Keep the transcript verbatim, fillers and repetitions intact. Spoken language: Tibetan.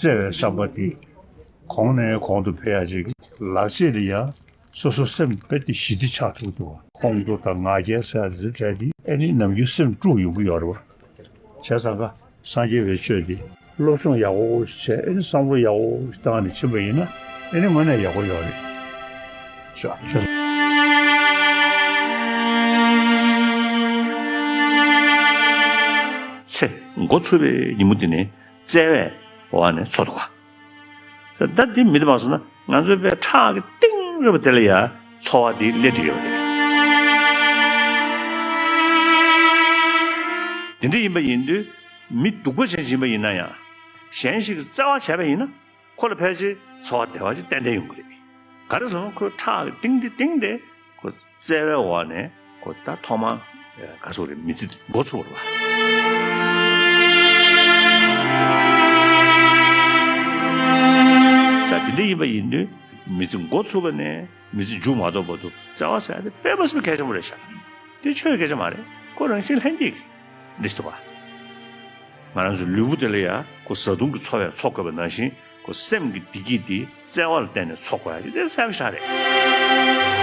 བརྩེ་བའི་བསམ་པ་དེ་གོང་ནས་གོང་དུ་འཕེལ་ཡ་ཅིག་ལག་རྗེས་ལ་ཡང་སོ་སོ་སེམས་རྦད་དེ་ཞི་བདེ་ཆགས་ཐུབ་འདུག་བ། ཁོང་ཁྲོ་དང་ང་རྒྱལ་ཟེར་ཡ་དེ་ཚོ་བྲལ་ཏེ་ཨེ་ནི་ནམ་རྒྱུན་སེམས་དཀྲུགས་ཡོང་གི་ཡོད་རེད་བ། བྱས་ཙང་ཀ་སངས་རྒྱས་པའི་ཆོས་འདི་སློབ་སྦྱོང་ཡག་པོ་བྱས་ཨེ་ནི་བསམ་བློ་ཡག་པོ་བཏང་ནས་ཕྱིན་པ་ཡིན་ན་ཨེ་ནི་དངོས་གནས་ཡག་པོ་ཡོད་རེད། ཤོག་ཤོག་ཚེ་འགོ་ཚུགས་པའི་ཉིན་མོ་འདི་ནས་བརྩེ་བའི་འོག་ནས་འཚོ་འདུག་ག་ད་འདི་མི་འདི་མ་སོང་ན་ང་ཚོའི་པའི་ཁྲག་གི་གཏིང་རིང་པོ་དེ་ལ་ཡ་འཚོ་བ་འདི་སླེབས་བསྡད་ཡོད་རེད། དེ་འདྲ་ཡིན་པ་ཡིན་དུས་མི་སྡུག་པ་ཅན་ཡིན་པ་ཡིན་ན་ཡང་གཞན་ཞིག་གི་བརྩེ་བ་བྱས་པ་ཡིན་ན་ཁོ་ལ་ཕལ་ཆེར་འཚོ་བ་བདེ་བ་ཅིག་ཏན་ཏན་ཡོང་གི་རེད། ག་རེ་ཟེར་ན་ཁོའི་ཁྲག་གི་གཏིང་འདི་གཏིང་དེ་ཁོ་བརྩེ་བའི་འོག་ནས་ཁོ་ད་ཐོག་མ་ག་ཚོད་རེད་མི་ཚེ་འགོ་ཚུགས་པ་རེད་བ། ས་དེ་འདྲ་ཡིན་པ་ཡིན་དུས་མི་ཚེ་འགོ་ཚུགས་པ་ནས་མི་ཚེ་མཇུག་མ་རྫོགས་བར་དུ་བརྩེ་བ་ཟེར་ཡ་དེ་དཔེ་མ་སྲིད་པའི་གལ་ཆེན་པོ་རེད་ཤག་དེ་ཆོས་སྐད་ཆ་མ་རེད། ཁོ་རང་བཞིན་ལྷན་སྐྱེས་ཀྱི་འདི་ཞིག་འདུག་བ། ང་རང་ཚོའི་ལུས་པོ་དེ་ལ་ཡ་ཁོ་བཟའ་བཏུང་གི་འཚོ་བས་འཚོ་དགོས་པ་ནང་བཞིན་ཁོ་སེམས་ཀྱི་བདེ་སྐྱིད་དེ་བརྩེ་བ་ལ་བརྟེན་ནས་འཚོ་དགོས་ཡ་ཞིག་དེ་གསལ་པོ་ཞིག་རེད།